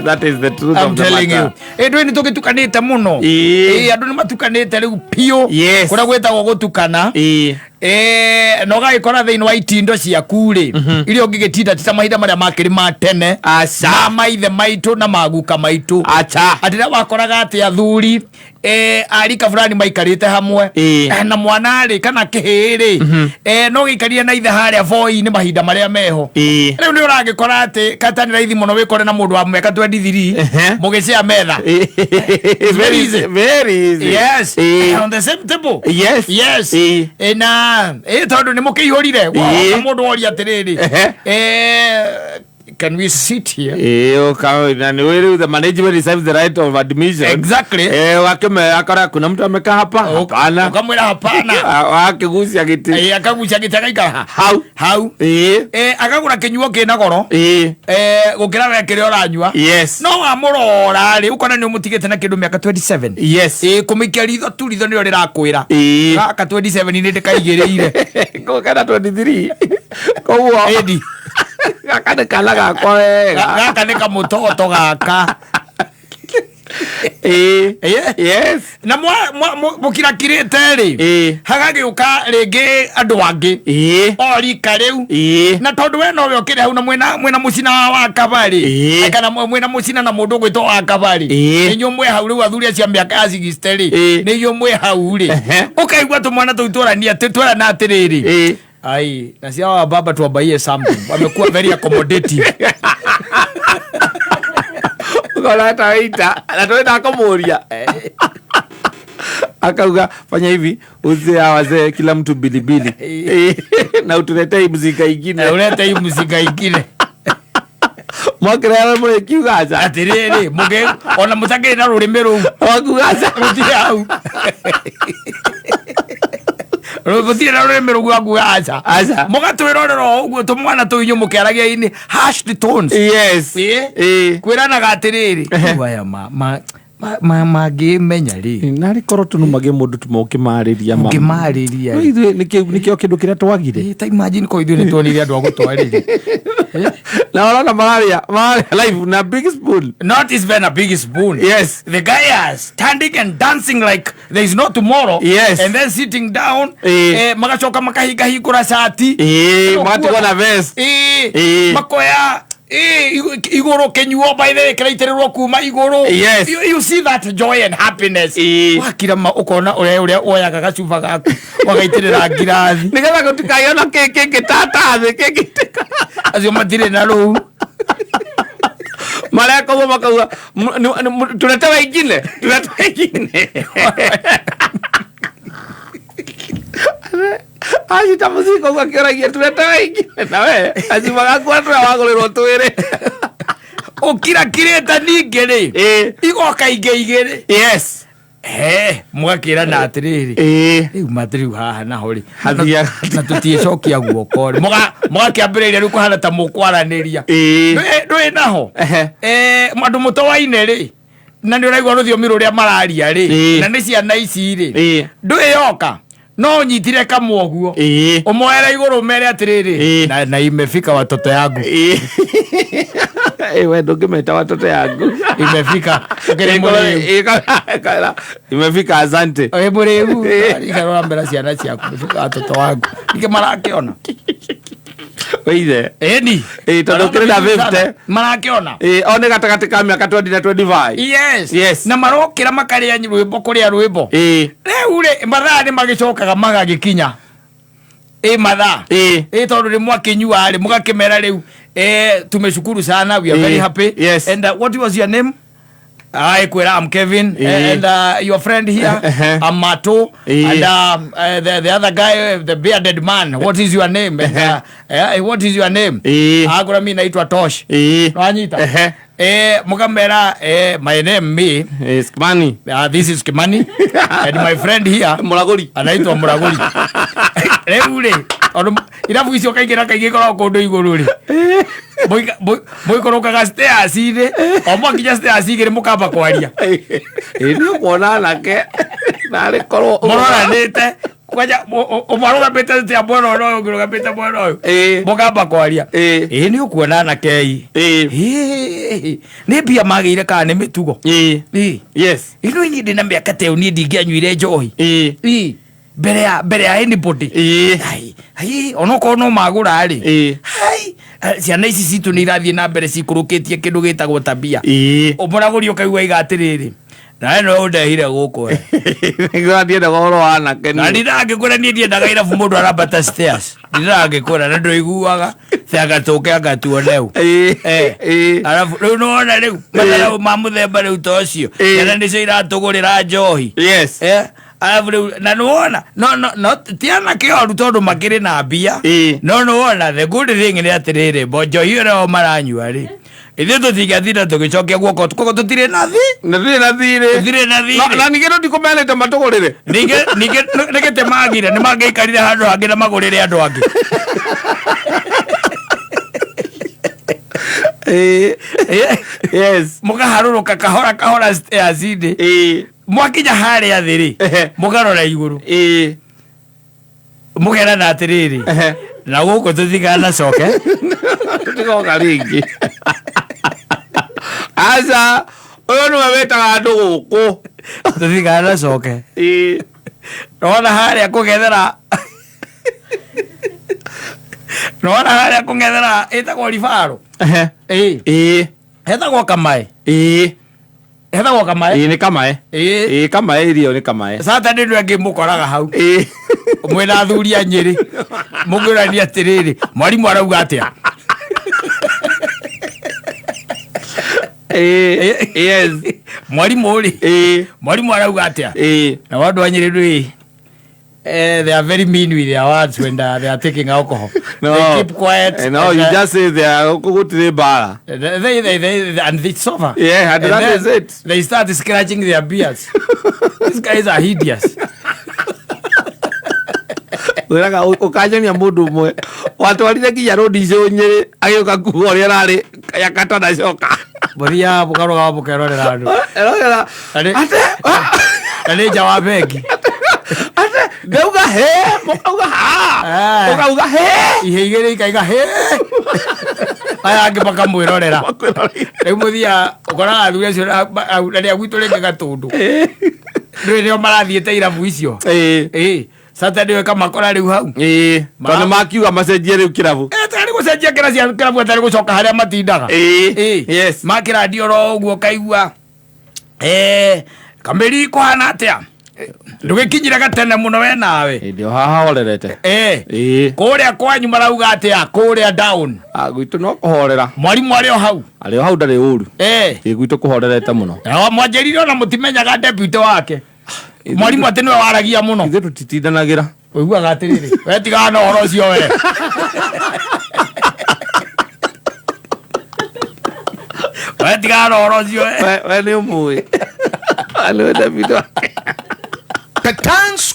That is the truth I'm of the telling you. matter. Ĩ ndũĩ nĩ tũgĩtukanĩte mũno. Ĩĩ. Ĩ andũ nĩ matukanĩte rĩu piũ. Yes. Kũrĩa gwĩtagwo gũtukana. Ĩĩ. Na ũgagĩkora thĩinĩ wa itindo ciaku rĩ, iria ũngĩgĩtinda ti ta mahinda marĩa makĩrĩ ma tene, Aca. ma maithe maitũ na maguka maitũ, Acha. atĩ rĩrĩa wakoraga atĩ athuri arika fulani maikarĩte hamwe, na mwana rĩ kana kĩhĩĩ rĩ, no gĩikarire na ithe harĩa boi-inĩ mahinda marĩa meho. Rĩu nĩ ũragĩkora atĩ kata nĩ raithi mũno wĩkore na mũndũ wa mĩaka 23 mũgĩcea metha. Very easy. Very easy. Yes. On the same table. Yes. Na tondũ nĩ mũkĩihũrire. Woka mũndũ woria atĩrĩrĩ, "Can we sit here?" Ĩĩ, na nĩ rĩu the management reserves the right of admission. Exactly. Wakĩme akora kuna mtu amekaa hapa? Hapana. Ũkamwĩra hapana. Wakĩgucia gĩtĩ. Akagucia gĩtĩ agaikara ha Hau. hau. Akagũra kĩnyuo kĩna goro gũkĩra we kĩrĩa ũranyua. No wamũrora rĩ, ũkona nĩ ũmũtigĩte na kĩndũ mĩaka 27. Kũmĩikia ritho tu, ritho nĩrĩo rĩrakwĩra, gaka 27 nĩ ndĩkaigĩrĩire. Kana 23 koguo. Ĩndi. Gaka nĩ kana gakwa wega. Gaka nĩ kamũtoto gaka. Na mũkirakirĩte rĩ, hagagĩũka rĩngĩ andũ angĩ o rika rĩu, na tondũ we nowe ũkĩrĩ hau na mwĩna mũcina wa kabarĩ, kana mwĩna mũcina na mũndũ ũgwĩtwo wa kabarĩ, nĩ inyuĩ mwĩ hau rĩu, athuri acio a mĩaka ya 60 rĩ, nĩ inyuĩ mwĩ hau rĩ, ũkaigua tũmwana tũu twarania twerana atĩrĩrĩ, "Ai, na si hawa baba tuwabaie something, wamekuwa very accommodative." Ũkona ta waiter na twenda kũmũria, akauga, "Fanya hivi, uzie hawa wazee kila mtu bilibili na utuletee hii mzinga ingine." Na ulete hii mzinga ingine. Mwakĩrera mũrĩkiuga aca. Atĩrĩrĩ, mũgĩ ona mũtakĩrĩ na rũrĩmĩ rũu. Wakuga aca. Rũtirĩ hau, rũtirĩ na rũrĩmĩ rũu wakuga aca. Aca. Mũgatwĩrorera o ũguo tũmwana tũu inyuĩ mũkĩaragia in hushed tones. Kwĩranaga atĩrĩrĩ, "Rĩu aya mangĩmenya rĩ?" Narĩ korwo tũnumagie mũndũ tũmũkĩmarĩria. Mũkĩmarĩria. No ithuĩ nĩkĩo kĩndũ kĩrĩa twagire. Ta imagine ko ithuĩ nĩ tuonire andũ a gũtwarĩria. Na ũrona mararĩa live na big spoon. Not even a big spoon. The guy is standing and dancing like there is no tomorrow. And then sitting down, magacoka makahinga hingũra cati. Magatigwo na vest. Makoya igũrũ kĩnyuo, by the way, kĩraitĩrĩrwo kuma igũrũ. You see that joy and happiness. Wakira ma ũkona ũrĩa woyaga gacuba gaku wagaitĩrĩra ngirathi. Nĩgetha gũtikagĩe na kĩngĩ tata thĩ kĩngĩ. Acio matirĩ na rũu. Mareka ũguo makauga, "Tulete wengine, tulete wengine." Acita mũciko ũguo akĩoragia, "Tulete wengine," na we gacuba gaku atũra wagũrĩrwo twĩrĩ. Ũkirakirĩte ningĩ rĩ, igoka ingĩ igĩrĩ. He mũgakĩrana atĩrĩrĩ, rĩu matĩrĩu haha naho rĩ, Hathiaga. Na tũtiĩcokia guoko rĩ. Mũgakĩambĩrĩria rĩu kũhana ta mũkwaranĩria. Ndũĩ naho andũ mũtoaine rĩ, na nĩ ũraigua rũthiomi rũrĩa mararia rĩ, na nĩ ciana ici rĩ, ndũĩ yoka no ũnyitire kamwe ũguo, ũmoere igũrũ, ũmere atĩrĩrĩ, na imefika watoto yangu." We ndũngĩmeta watoto yangu. Imefika ũkĩrĩ mũrĩu. Imefika, asante. Ĩ mũrĩu ikarora mbere ciana ciaku, imefika watoto wangu, ningĩ marakĩona. Wĩithe. Ĩni. Tondũ ũkĩrĩ na 50. Marakĩona. O nĩ gatagatĩ ka mĩaka 20 na 25. Na marokĩra makarĩa rwĩmbo kũrĩa rwĩmbo. Rĩu rĩ, mathaa nĩ magĩcokaga magagĩkinya ĩ mathaa, ĩ tondũ nĩ mwakĩnyua rĩ, mũgakĩmera rĩu, "Tumeshukuru sana, we are very happy." "And what was your name?" I kwera, "I'm Kevin." "And your friend here?" "I'm Mato." "And the other guy, the bearded man, what is your name? And, what is your name?" Akura, "Mi naitwa Tosh." Nwanyita. Mukamera, "My name me." Kimani. "This is Kimani and my friend here." Mũragũri. Anaitwa Mũragũri. Rĩu rĩ, tondũ irabu icio kaingĩ na kaingĩ ikoragwo kũndũ igũrũ rĩ, mũikũrũkaga stairs-inĩ, o mwakinya stairs igĩrĩ mũkamba kwaria. Nĩ ũkuona anake narĩ korwo mũroranĩte. Kwanja ũmarũgamĩte tia mwena ũyũ na ũyũ ũngĩ ũrũgamĩte mwena ũyũ. Mũkamba kwaria. Ĩĩ nĩ ũkuona anake ii. Ĩĩ, nĩ mbia magĩire kana nĩ mĩtugo? Ĩĩ. Yes. Ĩno niĩ ndĩna mĩaka ta ĩyo niĩ ndingĩanyuire njohi. Ĩĩ. Mbere ya anybody. Ai, ai, onokorwo no magũra rĩ. Hai, ciana ici citũ nĩ irathiĩ na mbere cikũrũkĩtie kĩndũ gĩtagwo tabia. Ũmũragũri ũkaigua iga atĩrĩrĩ, nawe nĩwe ũndehire gũkũ we. Nĩguo ndiendaga ũhoro wa anake Na niĩ. ndindangĩkwĩra niĩ ndiendaga irabu mũndũ arambata stairs. Ndindangĩkwĩra na ndũiguaga anga tũke anga tuone u. Arabu rĩu nĩwona rĩu matharau ma mũthemba rĩu ta ũcio. Ciana nĩcio iratũgũrĩra njohi. Yes. Arabu rĩu na nĩwona no no no ti anake oru tondũ makĩrĩ na mbia. No nĩwona the good thing nĩ atĩrĩrĩ, bo njohi ĩrĩa o maranyua rĩ, ithuĩ tũtingĩatinda tũgĩcokia guoko koguo tũtirĩ na thi. Na thirĩ na thirĩ. Tũtirĩ na thirĩ. Na ningĩ tũtikũmeanĩte matũgũrĩre. Ningĩ nĩgĩte magire nĩ mangĩikarire handũ hangĩ na magũrĩre andũ angĩ. Yes. Mũkaharũrũka kahora kahora stairs-inĩ. Mwakinya harĩa thĩ rĩ, mũkarora igũrũ. Mũkerana atĩrĩrĩ, na gũkũ tũtikanacoke. Tũtigoka rĩngĩ. Aca, ũyũ nĩwe wĩtaga andũ gũkũ. Tũtikanacoke. Nona harĩa kũgethera. Nona harĩa kũng'ethera ĩtagwo ribaro. Hetagwo kamae. Hetagwo kamae. Nĩ kamae. Kamae irio nĩ kamae. Saturday nĩ angĩ mũkoraga hau. Mwĩna athuri a Nyĩrĩ. Mũngĩũrania atĩrĩrĩ, mwarimũ arauga atĩa? Yes. Mwarimũ rĩ. Mwarimũ arauga atĩa? Na andũ a Nyĩrĩ rĩ, they are very mean with their words when they are taking alcohol. No. They keep quiet. No, and, you just say they are gũtirĩ mbara. They, and it's over. Yeah, and that then is it. They start scratching their beards. These guys are hideous. Wĩraga ũkanyonia mũndũ ũmwe watwarire nginya rũndi icio Nyĩrĩ agĩũka kuga ũrĩa ararĩ ya katanacoka. Mũthiaga mũkarũgama mũkerorera andũ. Erorera. Ate. Na nĩ nja wa bengi. Ate ndauga he mũkauga ha. Ũkauga he. Ihe igĩrĩ ikaiga he. Aya angĩ makamwĩrorera. Rĩu mũthiaga ũkoraga athuri acio na nĩ a gwitũ rĩngĩ Gatũndũ. Rĩu nĩo marathiĩte irabu icio. Saturday ĩkamakora rĩu hau. Tondũ makiuga macenjie rĩu kĩrabu. Tarĩ gũcenjia kĩrabu atarĩ gũcoka harĩa matindaga. Yes. Makĩrandio oro ũguo ũkaigua. Kamĩri kũhana atĩa? Ndũgĩkinyire gatene mũno we nawe. Hĩndĩ ĩyo haha horerete. Kũrĩa kwanyu marauga atĩa? Kũrĩa down. Gwitũ no kũhorera. Mwarimũ arĩ o hau. Arĩ o hau ndarĩ ũru. Gwitũ kũhorerete mũno. Nao mwanjĩrire ona mũtimenyaga deputy wake. Mwarimũ atĩ nĩwe waragia mũno. Ithuĩ tũtitindanagĩra. Ũiguaga atĩrĩrĩ, we tigana na ũhoro ũcio we. We tigana na ũhoro ũcio we. We nĩ ũmũĩ. Nĩwe deputy wake. The Times